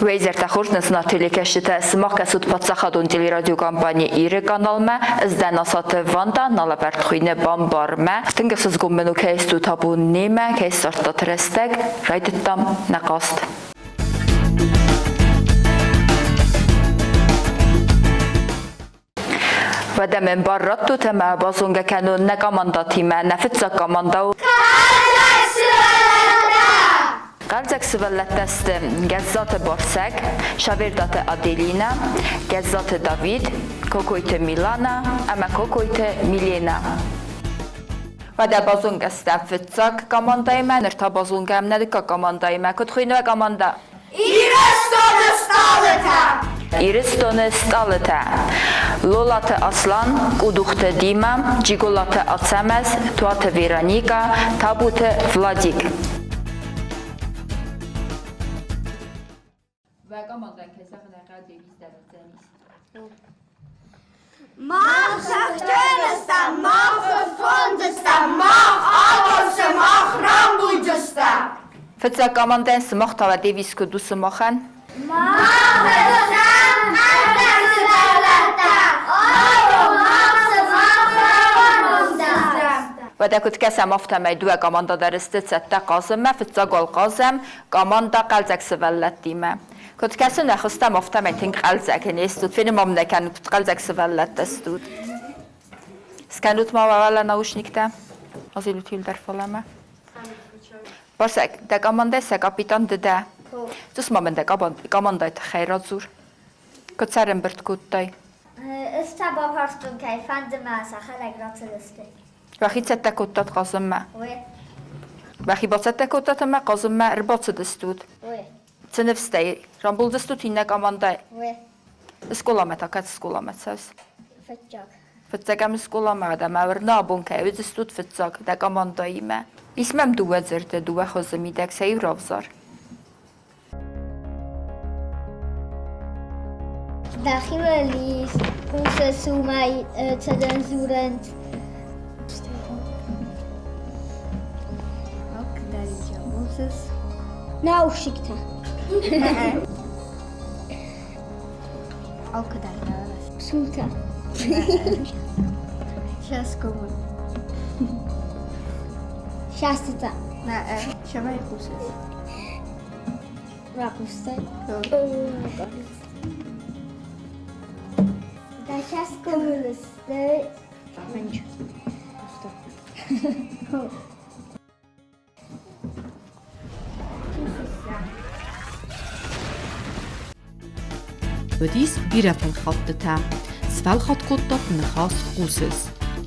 Уӕ изӕртӕ хорз, нӕ зынаргъ телекӕсджытӕ, сымах кӕсут паддзахадон телерадиокомпани Иры каналмӕ. Ӕз дӕн Асаты Ванда, налӕвӕрд хуыйны Бамбармӕ. Тынг ӕхсызгон мын у, кӕй стут абон немӕ, кӕй ссардтат рӕстӕг. Райдыдтам нӕ хъазт. Уӕдӕ мын бар раттут ӕмӕ базонгӕ кӕнон нӕ командӕтимӕ. Нӕ фыццаг командӕ у Хъӕлдзӕг сывӕллӕттӕ сты Гӕззаты Барсӕг, Шавердаты Аделинӕ, Гӕззаты Давид, Кокойты Милана ӕмӕ Кокойты Милена. Уӕдӕ базонгӕ стӕм фыццаг командӕимӕ, ныр та базонгӕ нӕ дыккаг командӕимӕ. Куыд хуыйны уӕ командӕ? Ирыстоны стъалытӕ! Ирыстоны стъалытӕ! Лолаты Аслан, Къудухты Дима, Джиголаты Ацӕмӕз, Туаты Вероника, Табуты Владик. Уӕ командӕн кӕй зӕгъын ӕй хъӕуы, девиз дӕр уыдзӕнис. Мах зӕгъдзыстӕм, мах фӕфондзыстӕм, мах агурдзыстӕм, мах рамбулдзыстӕм. Фыццаг командӕн сымах та уӕ девиз куыд у сымахӕн? Мах фыццаг ӕндӕр сывӕллӕттӕ, абон мах сымах рамбулдзыстӕм. Уӕдӕ куыд кӕсӕм, афтӕмӕй дыууӕ командӕ дӕр сты цӕттӕ хъазынмӕ. Фыццаг уал хъазӕм командӕ хъӕлдзӕг сывӕллӕттимӕ. Куыд кӕсын, ӕххуыстӕм афтӕмӕй тынг хъӕлдзӕг не стут. Фенын ма мын нӕ кӕнут, куыд хъӕлдзӕг сывӕллӕттӕ стут. Скӕнут ма уӕ уӕлӕ наушниктӕ. Азилут иулдӕр фалӕмӕ. Барсӕг, дӕ командӕ сӕ капитан ды дӕ. Цус ма мын дӕ командӕйы тыххӕй радзур. Куыд сӕ ӕрӕмбырд кодтай? Ӕз та бафарстон, кӕй фӕнды мӕ сӕхӕдӕг рацыдысты. Уӕхи цӕттӕ кодтат хъазынмӕ? Уӕхи бацӕттӕ кодтат ӕмӕ хъазынмӕ ӕрбацыдыстут? Цы ныфстӕй рамбулдзыстут иннӕ командӕй? Скъоламӕ та кӕцы скъоламӕ цӕуыс? Фыццаг. Фыццагӕм скъоламӕ адӕм ӕвӕрны абон кӕй уыдзыстут фыццаг дӕ командӕимӕ. Ис мӕм дыууӕ дзырды, дыууӕ хуызы мидӕг сӕ иу равзар. Дӕхимӕ лис, хъусыс уымӕй цӕдӕн дзурӕнт. Наушниктӕ. Псултӕ. Шастытӕ. Рахъустай? Да сейчас коммунисты. Уыдис бирӕ фӕлхаттытӕ. Сфӕлхатт кодтат ныхас хъусыс.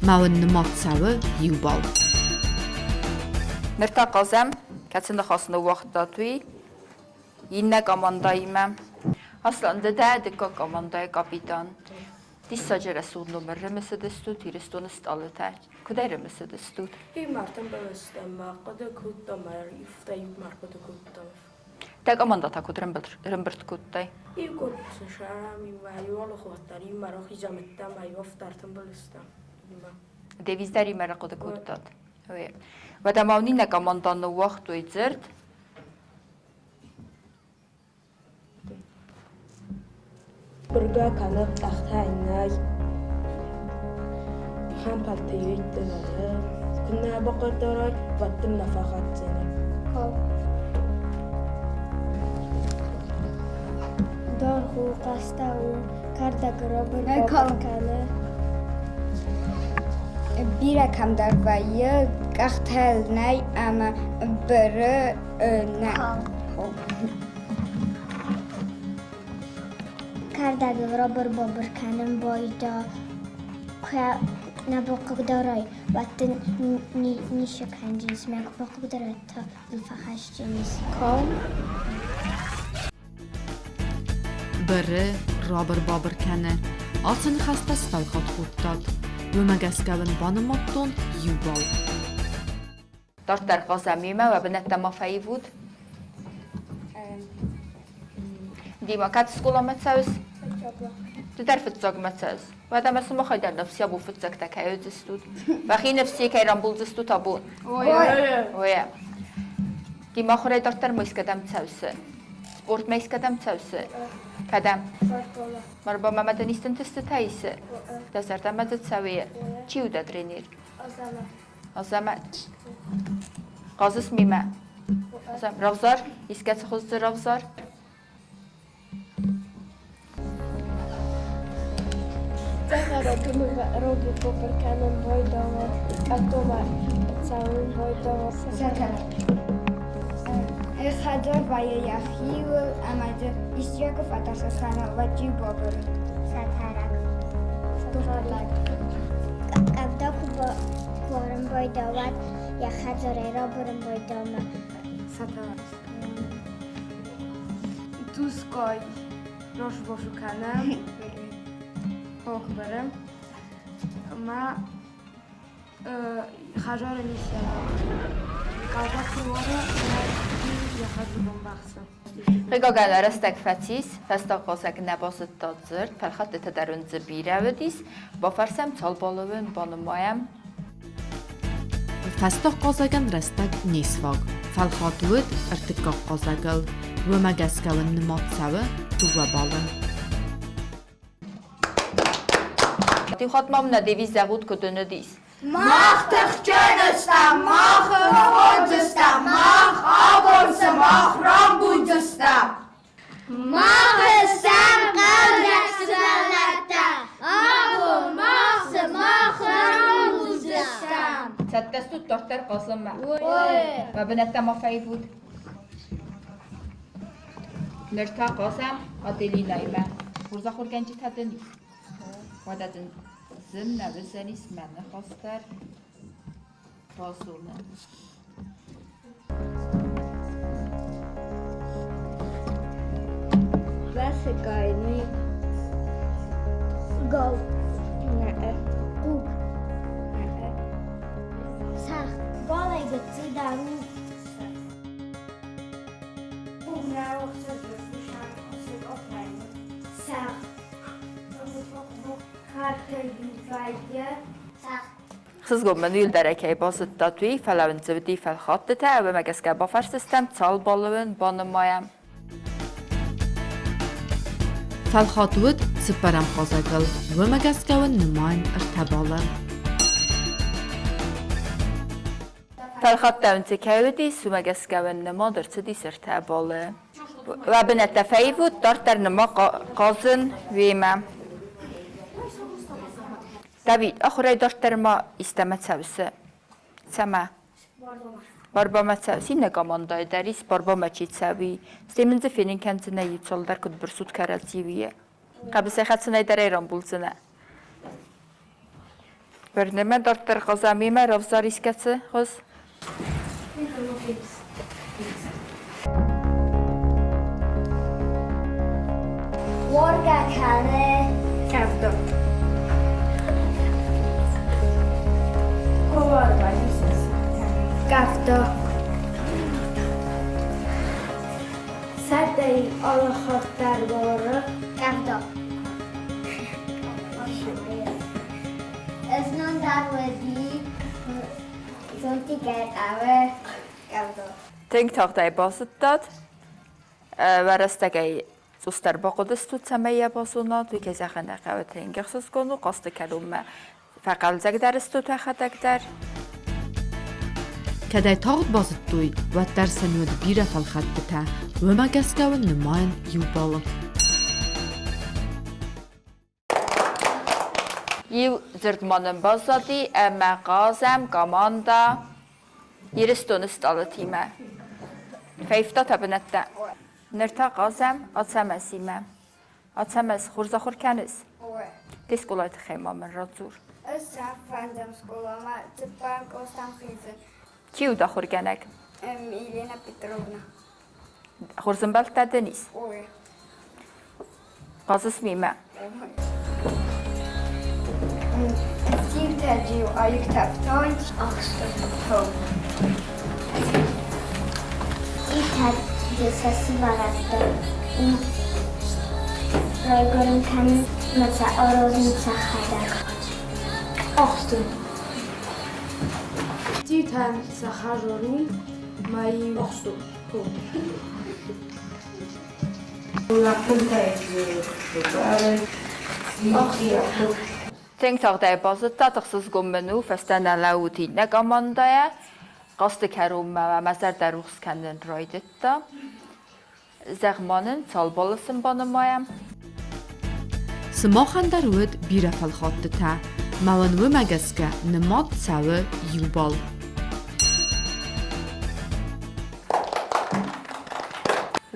Мӕ уын нымад цӕуы иу балл. Ныр та хъазӕм, кӕцы ныхас ныууагътат, уый иннӕ командӕимӕ. Аслан, ды дӕ дыккаг командӕйы капитан. Диссаджы рӕсугъд номыр рымысыдыстут Ирыстоны стъалытӕ. Куыд ӕрымысыдыстут? Иу бӕлӕстӕм ма хъуыды кодтам, ӕрифтӕ иу ма хъуыды кодтам. Дӕ командӕ та куыд рымбырд кодтай? Иу кодта сарам, иу иу алыхуӕттар, иу ма рохизамӕттӕ ма иу ӕфтартӕм бӕлӕстӕм. Девиз дӕр имӕ рахъуыды кодтат? Уӕдӕ ма уын иннӕ командӕ ныууагътой дзырд. Быргӕ кӕны къӕхтӕй нӕй. Хӕмпӕлтӕ йедты нӕ. Куыннӕ бахъӕрдарай, уӕд дын нӕ фӕхӕцдзӕни. Даргъ у, хъӕстӕ у, кӕрдӕг рабыр кӕны. Бирӕ кӕмдӕр вӕййы, къӕхтӕ нӕй ӕмӕ быры нӕ. Кӕрдӕгыл рабыр-бабыр кӕнын байдыдта, куы нӕ бахъыгдарай, уӕд дын ницы кӕндзӕнис, мӕ куы бахъыгдарай, та дыл фӕхӕсдзӕнис. Калм. Быры, рабыр-бабыр кӕны. Ацы ныхӕстӕ сфӕлхатт кодтат. Уымӕ гӕсгӕ уын банымадтон иу балл. Дарддӕр хъазӕм иумӕ, уӕ бынӕттӕ ма фӕивут. Дима, кӕд скъоламӕ цӕуыс? Ды дӕр фыццагмӕ цӕуыс. Уӕдӕ мӕ сымахӕй дӕр ныфс йӕ бон фыццӕгтӕ кӕй уыдзыстут. Уӕхи ныфси кӕй рамбулдзыстут абон. Ой. Дима, хурӕй дарддӕр ма искӕдӕм цӕуыс? Спортмӕ искӕдӕм цӕуыс? Кӕдӕм? Марбомӕ ма дын исты ӕнтыстытӕ ис? Дӕ зӕрдӕмӕ дзы цӕуы? Чи у дӕ тренер? Азамат. Хъазыс мемӕ? Равзар, искӕцы хуыз дзы равзар. Цӕхӕрадоны робыр-бобыр кӕнын байдауа, ӕддомӕ цӕуын байдауа. Сӕкӕр. Хӕдзар вӕййы йӕхиуыл ӕмӕ дзы исчи куы фӕтӕрсы кӕна, уӕд-иу бабыры. Сӕтӕрӕг. Къӕвда куы уарын байдауа, уӕд йӕ хӕдзарӕй рабырын байдаума. Сӕтӕрӕг. Цъусгай росбосу кӕнӕм, хохбыры ӕмӕ хӕдзары ницы къӕвда куы руара, уӕд йӕ хӕдзы бамбӕхсы. Хъыгагӕн, рӕстӕг фӕцис, фӕстаг хъазӕг нӕ базыдта дзырд, фӕлхаттытӕ дӕр ын дзы бирӕ уыдис. Бафӕрсӕм, цал баллы уын, банымайӕм. Фӕстаг хъазӕгӕн рӕстӕг не сфаг, фӕлхатт уыд ӕртыккаг хъазӕгыл. Уымӕ гӕсгӕ уын нымад цӕуы дыууӕ баллы. Иу хатт ма мын нӕ девиз зӕгъут, куыд ын уыдис? Мах тыхджын стӕм, мах ӕрхондзыстӕм, мах абон сымах рамбулдзыстӕм. Мах стӕм хъӕлдзӕг сывӕллӕттӕ, абон мах сымах рамбулдзыстӕм. Цӕттӕ стут дарддӕр хъазынмӕ? Уӕ бынӕттӕ ма фӕивут. Ныр та хъазӕм Аделинӕимӕ. Хорз ахуыргӕнджытӕ дын ис? Уӕдӕ дын зын нӕ уыдзӕнис мӕ ныхас дӕр базонын. Васыкайны Гал. Нӕ. Хъуг. Нӕ. Сӕгъ. Галӕй гыццыл дӕр у. Сӕгъ. Хсызгон мын уьлдӕр кӕй базыдтат, уый, фӕлӕ уын дзы уыди фӕлхаттытӕ, уымӕ гӕсгӕ бафӕрсдзыстӕм, цал баллы уын банымайӕм. Фӕлхатт уыд цыппӕрӕм хъазӕгыл, уымӕ гӕсгӕ уын нымайын ӕртӕ баллы. Фӕлхаттӕ уын цы кӕй уыдис, уымӕ гӕсгӕ уын нымад ӕрцыдис ӕртӕ баллы. Уӕ бынӕттӕ фӕивут, дарддӕр ныма хъазын уемӕ. Давид, ахуырӕй дарддӕр ма истӕмӕ цӕуыс? Цӕмӕ? Барбамӕ цӕуыс? Иннӕ командӕйы дӕр ис, барбамӕ чи цӕуы. Стӕй мын дзы фенын кӕндзынӕ иу цалдӕр, куыд бырсут кӕрӕдзи, уый. Хъӕбысӕй хӕцынӕй дӕр ӕй рамбулдзынӕ. Бӕрнемӕ дарддӕр хъазӕмимӕ равзар искӕцы хуыз. Уоргӕ кӕны Кӕвдо. Кӕвдо. Сӕдӕй алыхатт дӕр уары. Кӕвдо. Знон дӕр уыди зонтикӕй хъӕуы кӕвдо. Тынг тагъдӕй базыдтат, уӕ рӕстӕгӕй цъусдӕр бахъуыдыстут, цӕмӕй йӕ базонат, уый кӕй зӕгъын ӕй хъӕуы, тынг ӕхсызгон у хъазты кӕронмӕ фӕхъӕлдзӕгдӕр стут уӕхӕдӕг дӕр. Кӕд ӕй тагъд базыдтой, уӕддӕр сын уыд бирӕ фӕлхӕттытӕ, уымӕ гӕсгӕ уын нымайын иу баллы. Иу дзырд ма нын баззади ӕмӕ хъазӕм командӕ Ирыстоны стъалытимӕ. Фӕивта та бынӕттӕ. Ныр та хъазӕм Ацӕмӕзимӕ. Ацӕмӕз, хорз ахуыр кӕныс? Де скъолайы тыххӕй ма мын радзур. Ӕз сӕ фӕндзӕм скъоламӕ цыппар кълӕстӕм хизын. Чи уыд ахуыргӕнӕг? Елена Петровна. Хорз ӕмбӕлттӕ дын ис? Ой. Хъазыс мемӕ? Цинтӕджы-иу аивтӕфтой ӕхсыртыл. Цъитӕджы сӕ сывӕллӕтты райгуырын кӕнын ӕмӕ сӕ аразын сӕхӕдӕг. Ӕхстын. Цъитӕн сӕ хӕдзар у мӕ-иу ӕхстон. Тынг тагъдӕй базыдтат, ӕхсызгон мын у, фӕстӕ нӕ лӕуут иннӕ командӕйӕ. Хъазты кӕронмӕ мӕ зӕрдӕ рухс кӕнын райдыдта. Зӕгъ-ма нын, цал баллы сын банымайӕм? Сымахӕн дӕр уыд бирӕ фӕлхаттытӕ, мӕ уын уымӕ гӕсгӕ нымад цӕуы иу балл.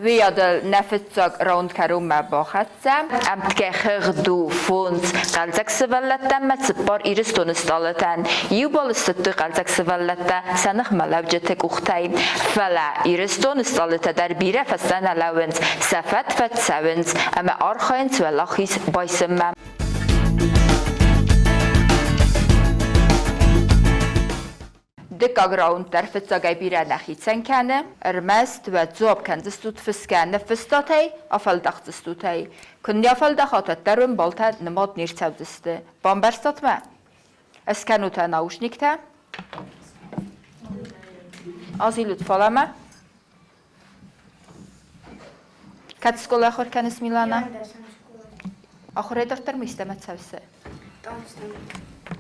Уыйадыл нӕ фыццаг раунд кӕронмӕ бахӕццӕ. Ӕмткӕй хыгъд у фондз хъӕлдзӕг сывӕллӕттӕн мӕ цыппар Ирыстоны стъалытӕн. Иу балл ссыдтой хъӕлдзӕг сывӕллӕттӕ сӕ ныхмӕлӕуджыты къухтӕй. Фӕлӕ Ирыстоны стъалытӕ дӕр бирӕ фӕстӕ нӕ лӕууынц, сӕ фӕд-фӕд цӕуынц ӕмӕ архайынц уӕлахиз байсынмӕ. Дыккаг раунд дӕр фыццагӕй бирӕ нӕ хицӕн кӕны, ӕрмӕст уӕ дзуапп кӕндзыстут фысгӕ ныффыстатӕй, афӕлдахдзыстут ӕй. Куыннӕ афӕлдахат, уӕддӕр уын балтӕ нымад не рцӕудзысты. Бамбӕрстат мӕ? Скӕнут ӕ наушниктӕ. Азилут фалӕмӕ. Кӕд скъола ахуыр кӕныс, Милана? Ахуырӕй дарддӕр ма истӕмӕ цӕуыс?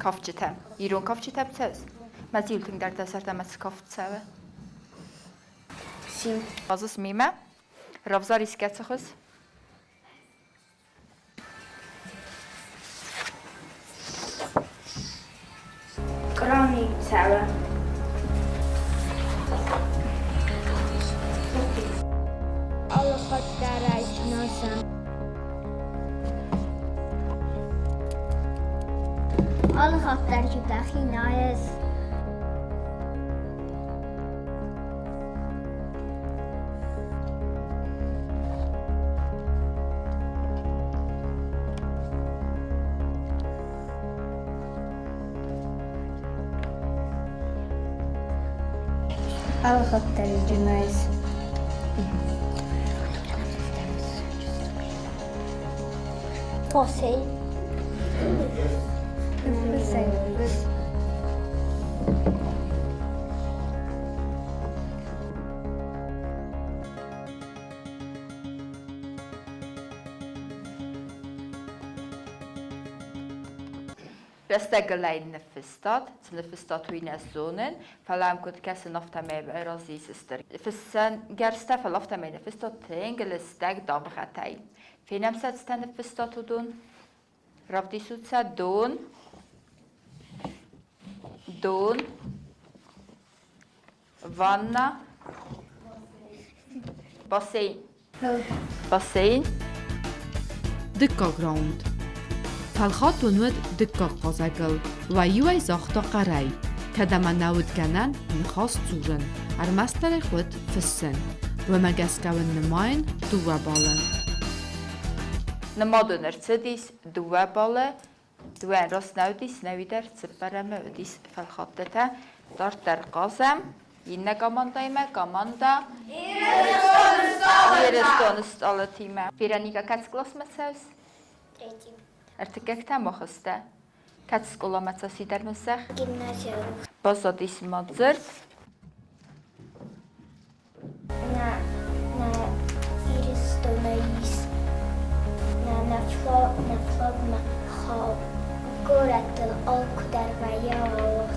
Кафджытӕ. Ирон кафджытӕ цӕуыс? Мӕ зил тынгдӕр дӕ зӕрдӕмӕ цы кафт цӕуы? Сим. Хъазыс мемӕ? Равзар искӕцы хуыз? Кърами цӕуы. Алы хатт дӕр ӕй сназӕм. Алы хатт дӕр дӕхи найыс. Алы хатт дӕр найыс. Посей. Рӕстӕгыл ӕй ныффыстат, цы ныффыстат, уый нӕ зонын, фӕлӕ ам куыд кӕсын, афтӕмӕй разы стыр фыссӕн гӕрзтӕ, фӕлӕ афтӕмӕй ныффыстат тынг лыстӕг дамгъӕтӕй. Фенӕм сӕ, цытӕ ныффыстат, уыдон. Равдисут сӕ дон, дон, ванна, бассейн. Бассейн. Дыккаг раунд. Фӕлхатт уын уыд дыккаг хъазӕгыл. Уӕ иуӕй загъта хъӕрӕй, кӕд ӕмӕ нӕ уыд гӕнӕн ныхас дзурын, ӕрмӕстдӕр ӕй хъуыд фыссын. Уымӕ гӕсгӕ уын нымайын дыууӕ баллы. Нымад уын ӕрцыдис дыууӕ баллы, дыууӕ раст нӕ уыдис, нӕуи дӕр цыппӕрӕмы уыдис фӕлхаттытӕ. Дарддӕр хъазӕм иннӕ командӕимӕ, командӕ Ирыстоны стъалытимӕ. Вероника, кӕцы къласмӕ цӕуыс? Третий. Ӕртыккӕгтӕм ахызтӕ? Кӕцы скъоламӕ цӕуыс дӕр зӕгъ? Гимназия. Баззадис ма дзырд. Нӕ Ирыстоны ис нӕ флагмӕ хауы. Горӕтыл алкуыдӕр вӕййы ауыгъд.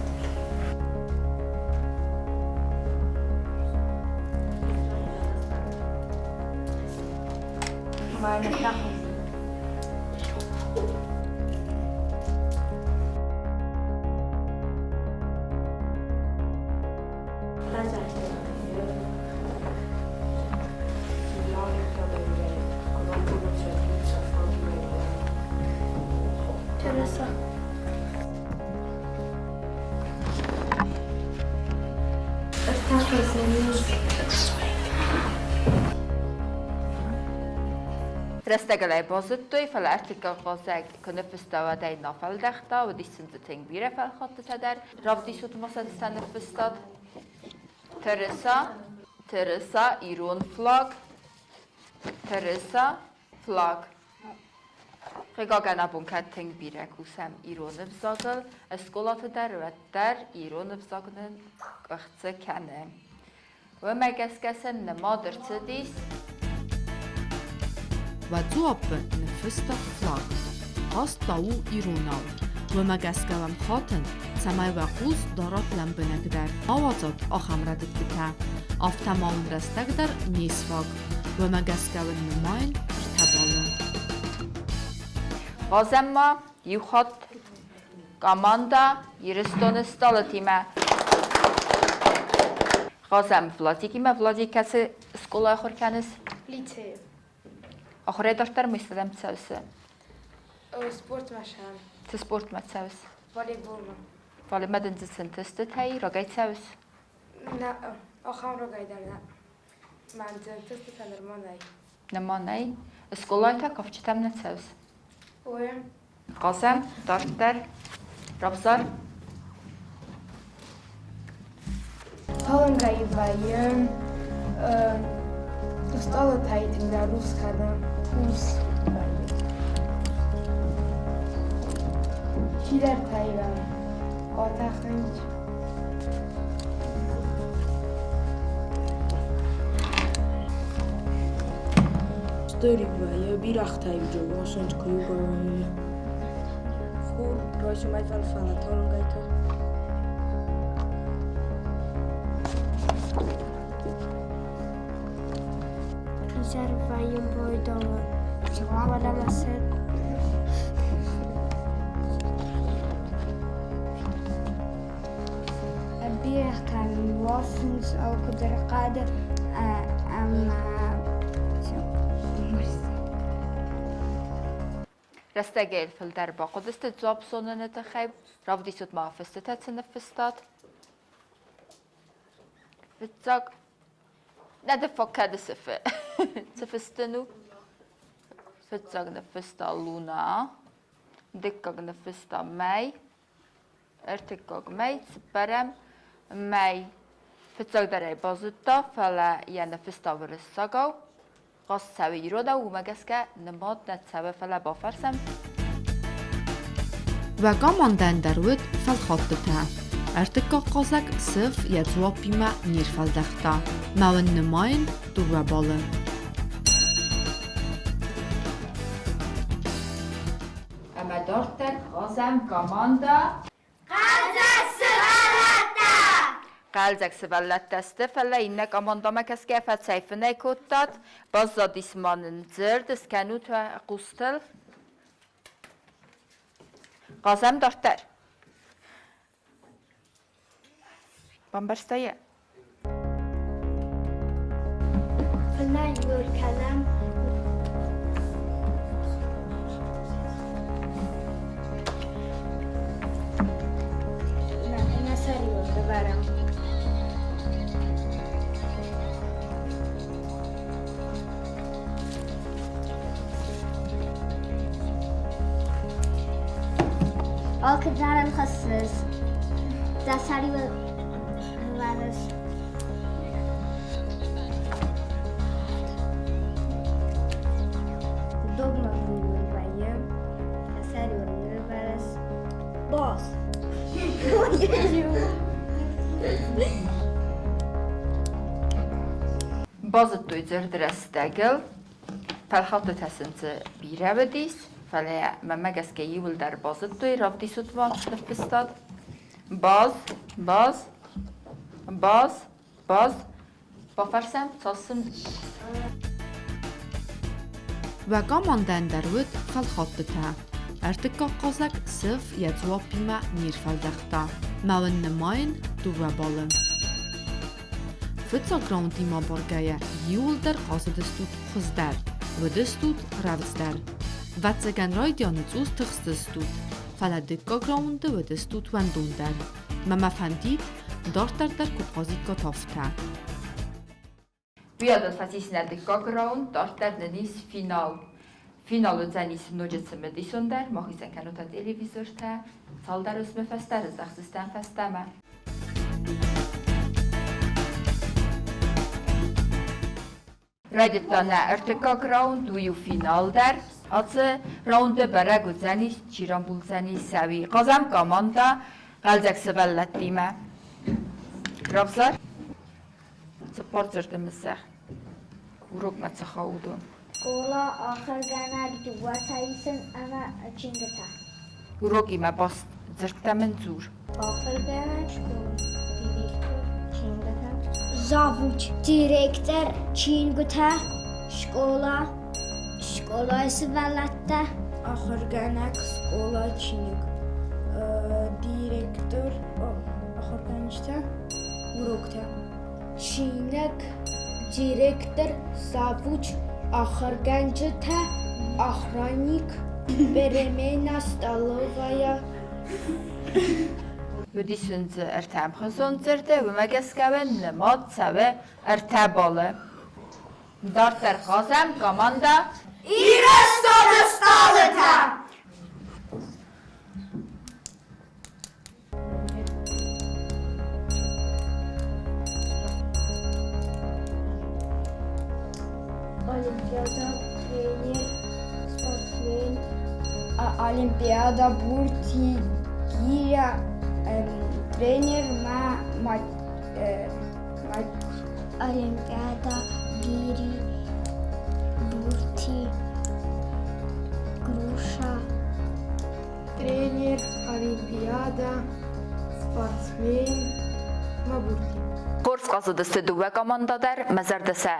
Тырыса. Рӕстӕгыл ӕй базыдтой, фӕлӕ ӕртыккаг хъазӕг куы ныффыста, уӕд ӕй нӕ фӕлдӕхта, уыдис сын дзы тынг бирӕ фӕлхаттытӕ дӕр. Равдисут ма сӕ цы ныффыстат. Тырыса, тырыса, ирон флаг, тырыса, флаг. Хъыгагӕн, абон кӕд тынг бирӕ кусӕм ирон ӕвзагыл, скъолаты дӕр, уӕддӕр ирон ӕвзаг нын къуыхцы кӕны. Уымӕ гӕсгӕ сын нымад ӕрцыдис. Уӕ дзуаппы ныффыстат флаг. Хъазт та у иронау. Уымӕ гӕсгӕ уӕм хатын, цӕмӕй уӕ хъус дарат лӕмбынӕгдӕр, ма уадзат ахӕм рӕдыдтытӕ. Афтӕ ма уын рӕстӕг дӕр не сфаг. Уымӕ гӕсгӕ уын нымайын ӕртӕ баллы. Хъазӕм ма иу хатт командӕ Ирыстоны стъалытимӕ. Хъазӕм Владикимӕ. Владик, кӕцы скъолайы ахуыр кӕныс? Лицейы. Ахуырӕй дарддӕр ма истӕдӕм цӕуыс? Спортмӕ сӕм. Цы спортмӕ цӕуыс? Волейболмӕ. Волейболмӕ дын дзы цы ӕнтыстытӕ и? Рагӕй цӕуыс? Нӕ, ахӕм рагӕй дӕр нӕ. Мӕн дзы ӕнтыстытӕ нырма нӕй. Нырма нӕй? Скъолайы та кафджытӕм нӕ цӕуыс? Ой. Хъазӕм дарддӕр. Равзар. Талынгӕй вӕййы, стъалытӕй тынгдӕр рухс кӕны, урс вӕййы. Чидӕртӕ атӕхынц. Стыр вӕййы, бирӕгътӕ-иу джогъосынц куы иугӕрон. Хур райсомӕй фӕлфӕлӕ талынгӕй та. Изӕр вӕййын бойдоны, фӕлӕ мӕ сӕр Бирӕгътӕ уасынц алкуыдӕр хъӕды ӕмӕ Рӕстӕгӕй фылдӕр бахъуыдысты дзуапп зоныны тыххӕй. Равдисут ма фыстытӕ цы ныффыстат. Фыццаг нӕ ды фӕкӕды сыфы. Цы фыстын у? Фыццаг ныффыста Луна, дыккаг ныффыста Мӕй, ӕртыккаг мӕй, цыппӕрӕм мӕй. Фыццагдӕр ӕй базыдта, фӕлӕ йӕ ныффыста уырыссагау. Хъазт цӕуы иронау, уымӕ гӕсгӕ нымад нӕ цӕуы, фӕлӕ бафӕрсӕм. Уӕ командӕн дӕр уыд фӕлхаттытӕ. Ӕртыккаг хъазӕг сыф йӕ дзуаппимӕ не рфӕлдӕхта. Мӕ уын нымайын дыууӕ баллы. Ӕмӕ дарддӕр хъазӕм командӕ Хъӕлдзӕг сывӕллӕттӕ! Хъӕлдзӕг сывӕллӕттӕ сты, фӕлӕ иннӕ командӕмӕ кӕсгӕ фӕцӕйфынӕй кодтат. Баззадис ма нын дзырд, скӕнут уӕ хъустыл. Хъазӕм дарддӕр. Бамбӕрста йӕ? Фынӕй кӕнӕм. Нӕ сӕр-иу ӕвӕрӕм. Алкӕддӕр хӕссыс. Дӕ сӕр-иу ӕвӕрыс. Удобно вӕййы. Дӕ сӕр-иу ӕвӕрыс. Босс. Базыдтой дзырд рӕстӕгыл. Фӕлхаттытӕ сын дзы бирӕ уыдис, фӕлӕ мӕнмӕ гӕсгӕ иуылдӕр базыдтой, равдисут ма ныффыстад. Баз, баз, баз, баз. Бафӕрсӕм, цас сын Уӕ командӕн дӕр уыд фӕлхаттытӕ. Ӕртыккаг хъазӕг сыф йӕ дзуаппимӕ не рфӕлдӕхта. Мӕ уын нымайын дыууӕ баллы. Фыццаг раундимӕ баргӕйӕ иууылдӕр хъазыдыстут хуыздӕр, уыдыстут рӕвдздӕр. Ӕвӕццӕгӕн райдианы цъус тыхстыстут, фӕлӕ дыккаг раунды уыдыстут уӕндондӕр. Мӕ мӕ фӕндид, дарддӕр дӕр куы хъазиккат афтӕ. Уыйадыл фӕцис нӕ дыккаг раунд, дарддӕр нын ис финал. Финал уыдзӕнис ноджы цымыдисондӕр, ма хицӕн кӕнут телевизортӕ, цалдӕр уысмы фӕстӕ рыздӕхдзыстӕм фӕстӕмӕ. Райдыдта нӕ ӕртыккаг раунд, уый у финал дӕр. Ацы раунды бӕрӕг уыдзӕнис, чи рамбулдзӕнис ӕви хъазӕм командӕ хъӕлдзӕг сывӕллӕттимӕ. Равзар. Цыппар дзырды мызӕ. Урокмӕ цы хауы, уыдон. Скъола, ахуыргӕнӕг, дыууӕтӕ исын ӕмӕ чингуытӕ. Урокимӕ баст дзырдтӕ мын дзур. Ахуыргӕнӕг, скъола, директор, чингуытӕ. Завуч, директор, чингуытӕ, скъола, скъолайы сывӕллӕттӕ. Ахуыргӕнӕг, скъола, чиныг. Директор, ахуыргӕнджытӕ, уроктӕ. Чиныг, директор, завуч, ахуыргӕнджытӕ, охранник, перемена, столовая. Уыдис ын дзы ӕртӕ ӕмхуызон дзырды, уымӕ гӕсгӕ уын нымад цӕуы ӕртӕ балы. Дарддӕр хъазӕм командӕ Ирыстоны стъалытӕ! Олимпиада, тренер, спортсмен. Олимпиада, бурти, гиря, тренер, ма, ма, ма, Олимпиада, гири, бурти, груша. Тренер, олимпиада, спортсмен, мабурти. Хорз хъазыдысты дыууӕ командӕ дӕр, мӕ зӕрдӕ сӕ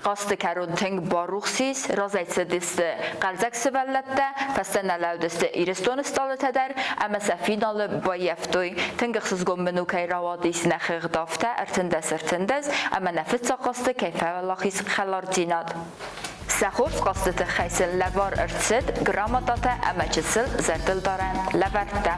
хъазты кӕрон тынг барухс ис, разӕй цыдысты хъӕлдзӕг сывӕллӕттӕ, фӕстӕ нӕ лӕудысты Ирыстоны стъалытӕ дӕр ӕмӕ сӕ финалы баййӕфтой. Тынг ӕхсызгон мын у, кӕй рауадис нӕ хыгъд афтӕ 13 13 ӕмӕ нӕ фыццаг хъазты кӕй фӕуӕлахиз хӕлардзинад. Сӕ хорз хъазты тыххӕй сын лӕвар ӕрцыд грамотатӕ ӕмӕ чысыл зӕрдылдарӕн лӕвӕрттӕ.